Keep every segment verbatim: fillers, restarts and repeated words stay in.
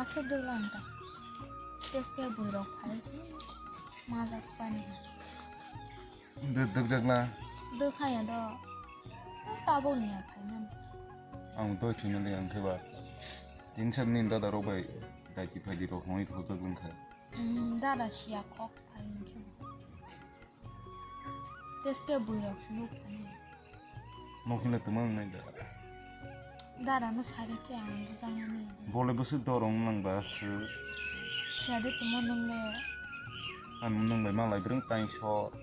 Aswk dwlang ta. Tei tei buirok phai se majak pani. Dwk dwkjak na? Dwk haya do. Tabuk ni ya phai nani. Ang doi thwina le ang khe ba. Tin sab ni dada rok bai daiti phaidi rok hwnwi thokjak wng kha. Hmm, dada siya kok phai wng khe. Tei tei buirok se nuk phai. Nokni le twmang nai da. Dara no sari khe ang bujang mani. Bole bwswk dorong nang ba se. Siyade tuma nung le. Ang nung bai malai breng tain so.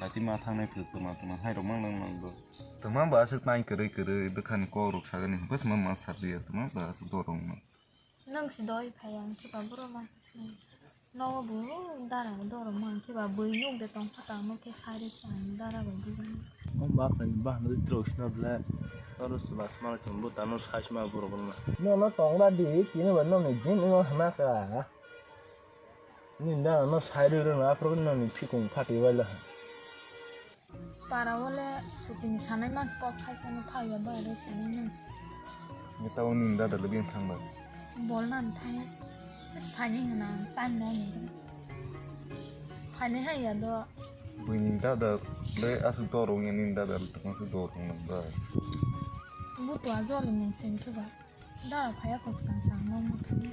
Dati ma thangnai phwk tuma tuma hai rok mang nang nang do. Tuma ba se tain kwrwi kwrwi bwkhani kok rok sagani bwsma ma sarliya tuma ba se dorong nang. Nwng se doi phai ang khe ba borok ma se. Nogo bo dara bo dorok mang khe ba bui nuk de tong kha tang nuk khe sai rw khe ang dara bai bujang. Om ba khan ba hwnwi trok sna ble. Oro se ba sma tong bo tano sai sma borok no. No no tong ba di kini ba no ni jin no hna ka. Ni dara no sai rw rw na phro no ni phikung phati bai la. Para o le sutini sanai man kok khai sano thai ya ba re sanai man. Ni tao ni dada le bin thang ba. Bol nan thang. Is phani hna tan na ni. Phani hai ya do. Bui ni dada le asu dorong ya ni dada le tong su dorong nang ba. Bu to a jol ni sen ke ba. Da phaya ko skang sang no mo thani.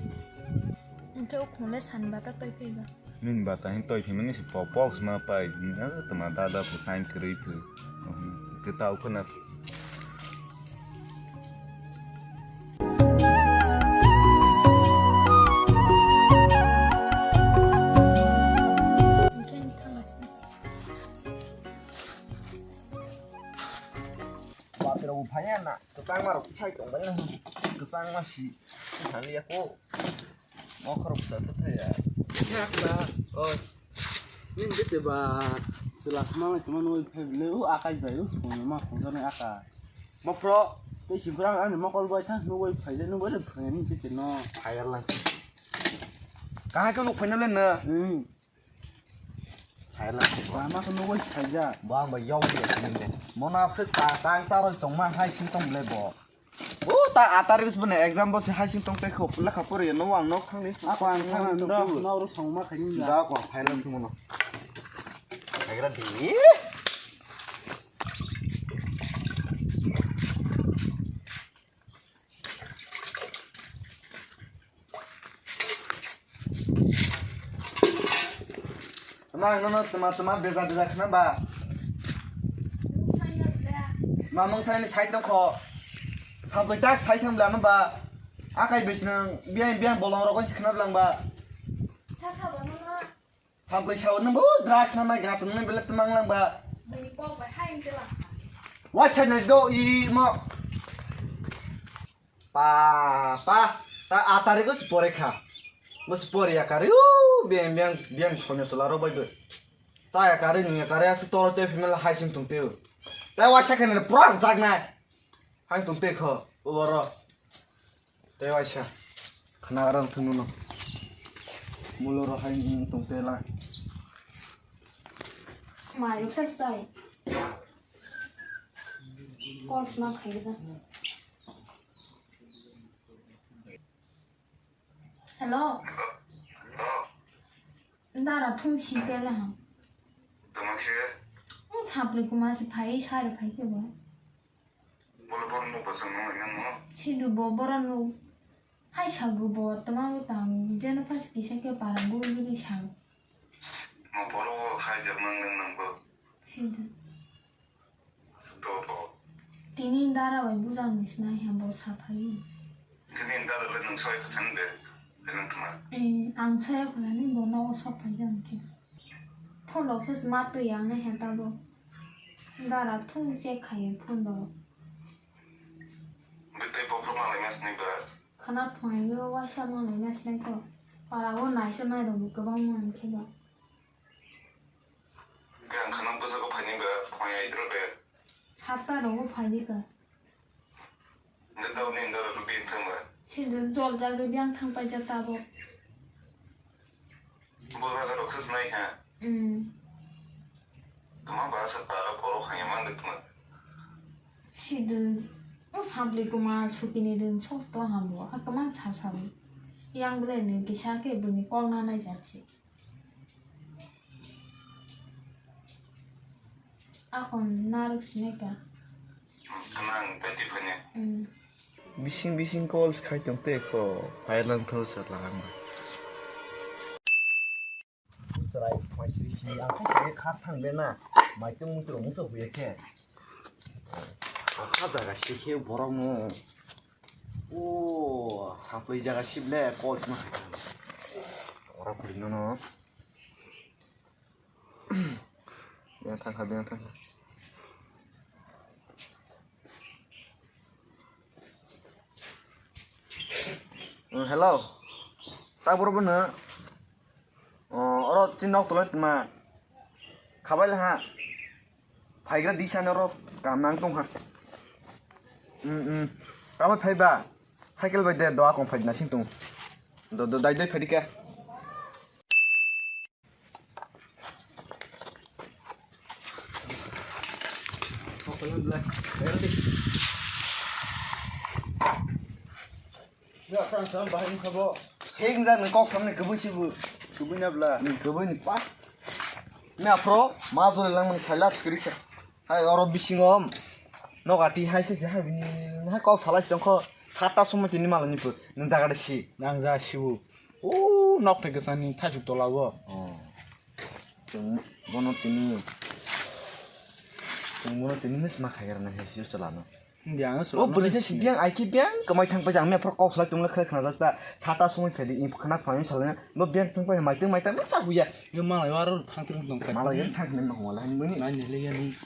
Engke o khole san bata toi phi ba. Min bata hin toi phi mani si pop pop sma pai. Ni na tama da da phu tain krei phu. Ke tau ko na. Engke ni thang ba si. Bapirok bo phaiya na, kwchangma rok sai tongbaino, kwchangma si, si thangya ko, mokha rok sa thaya. Khe akla, oi, nini jete ba, chwla khma lai tongma nugwi phai bwle, o akai bai, o songya ma khongjani akai. Mopro. Tei si bwrang ani mokol bai thang nugwi phai le, nugwi le phai ni jete no. Phaiya lang. Kahai khe nuk phaina le no. Hmm. Lama khe nugwi khaijak. Bo ang bai yau de nini de. Mona se ta tang ta roi tongma hai sing tong le bo. Bo ta atar is bone exam bo se hai sing tong te khop lekha pore no ang nok thang ni. Ako ang thang ang do no ro song ma khaini da. Da ko phai lang thung no. Egra di. Ama ang nono tma tma beza beza khna ba. Ma mung sai ni sai tong kho. Sabai tak sai thang bla no ba. Akai bis nang biang biang bolong rogo khna blang ba. Sa sa ba no na. Samplai sao nang bo drugs na mai gas nang belek temang lang ba. Bini kok bai hai hingke lang. Wai sai nai do i mo. Pa pa ta atari ko spore kha. Mo spore ya kari u biang biang biang sonyo sola ro bai bo. Ta ya kari ni ya kari asu toro te female hai sing tung te. Ta wai sai kha ne pura jak nai. Hai tung te kho. Oro. Tei waisa khna rang thwngno no. Mulo ro hai wng tong tela. Mai rok sa sai. Call sma khai da. Hello. Dara thung si tela ha. Tama khe? Ang sapli kuma si phai sari phai ke bo. Bole borok nuk bwswk nung lainai no? Sidu bo borok nuk. Hai sago bo twma bo tang jeno pas kisa khe para guri guri sago. Mo borok o khaijak nang nang nang bo. Sidu. Aswk do bo. Tini dara bai bujang ni sinai ha bo saphai. Kini dara le nung soi phasan de. Nung tma. Eh, ang soi phasan ni bo nogo sok phai jang khe. Phone rok se sma twi ang nai ha tabo. Dara thung se khai phone rok. Bwtwi bophro malai mas ni ba. Khana phunai yo waisa malai mas nai ko. Para o nai se nai rok kwbang man khe ba. Biyang khana bwsa ko phai ni ba phunai ai dro de. Satta rok o phai di ka. Nda daw ni nda ro bin thang ba. Sindu jol jagwi biyang thang pai ja tabo. Bo jaga rok se nai ha. Hmm. Tuma ba sa para poro khanya mang de tuma. Sidu, o sabli kuma sukini din sos to hambo, a kama sa sabu. Yang belai ni kisa khe bini kok na nai jat si. Akon narwk sinai ka. Kanang tati phanya. Mm. Bising bising calls khai tong te ko. Phailang thal sa lang. Chwrai phai sri si ang khai khai khar thang be na. Mai tong mutro musa huye khe. Aha jaga si khe borok no. O, saplai jaga sible, kol tma. Ora puri no no. Yang thangkha, yang thangkha. Hmm, hello. Tak boro bono. O, oro tin nok tolai tma. Khabai laha. Phaigra di sana ro kam nang tong ha. Hmm, hmm. Kama phaiba. Cycle bai de doa kong phai na sing tong. Do, do, dai, dai, phai di ka. Ya, kan sam bahai ni khabo. Heng jang ni kok sam ni kubui sibu. Kubui na bla. Ni kubui ni pa. Ni afro, ma jole lang mani sai lap skri khe. Hai oro bisingo. Nok ati hai se se hai bini. Hai kok salai tong kho. Sata somoi tini malani put. Nang jaga de si. Nang ja sibu. O nok thai kwsani thaichuk tola o. Oh. Chwng bono tini, chwng bono tini miss ma khairana he sio chalano. Hindi ang. O bwrwi se sibiyang aiki biyang kwmai thang paijak, ang mepro kok salai tongla khe khna jak ta. Sata songwi phedi, khna phangwi salai. Bo biyang thang pai mai tong mai ta sa huya. Yo malai waro thang tong tong. Malai thang ni ma wala muni. Nai ni le yani.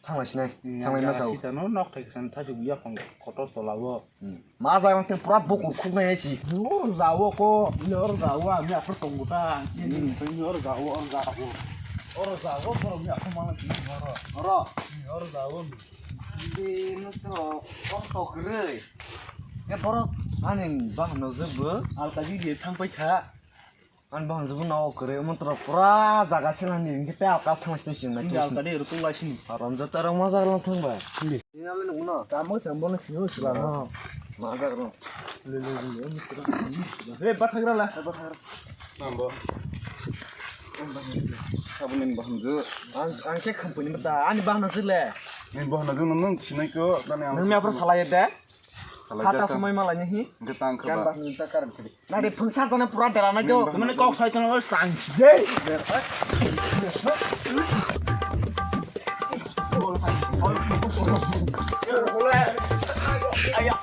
Thanglai sinai, thanglai ma sao. Sita no nok thai san thaju ya khong kotor tola o. Hmm. Ma ja ang te pura bukur khuk nai si. Or ja o ko, or ja o, ami aphar tong ta. Or ja o, or ja o. Or ja o, boro mi aphar ma ni oro. Oro. Or ja o. Di no to, or to kre. E boro ani ba no je bo. Al ka ji di thang pai kha. Ani baham jubu no kwrwi, omo toro pura jaga sela ni, hingke tei alka thang sini sini. Hindi alka de rukung lai sini. Haram jata rang ma jaga lang thang ba. Hindi. Ini ale nung no. Tamo se ambo na sini sila no. Ma jaga no. Le le le le. He bathagra la. Bathagra. Mambo. Sabun ni baham ju. Ang, ang ke company mata, ani baham na sile. Ni baham na ju nung sinai ko, tani ang. Nung mi apra salai de. Salai jata. Hata somoi malai ni hi. Hingke tang khe ba. Kan ba ni ta karam khe. Na de phung sa jana pura dera nai do. Mane kok sai kono tang si de. Aya.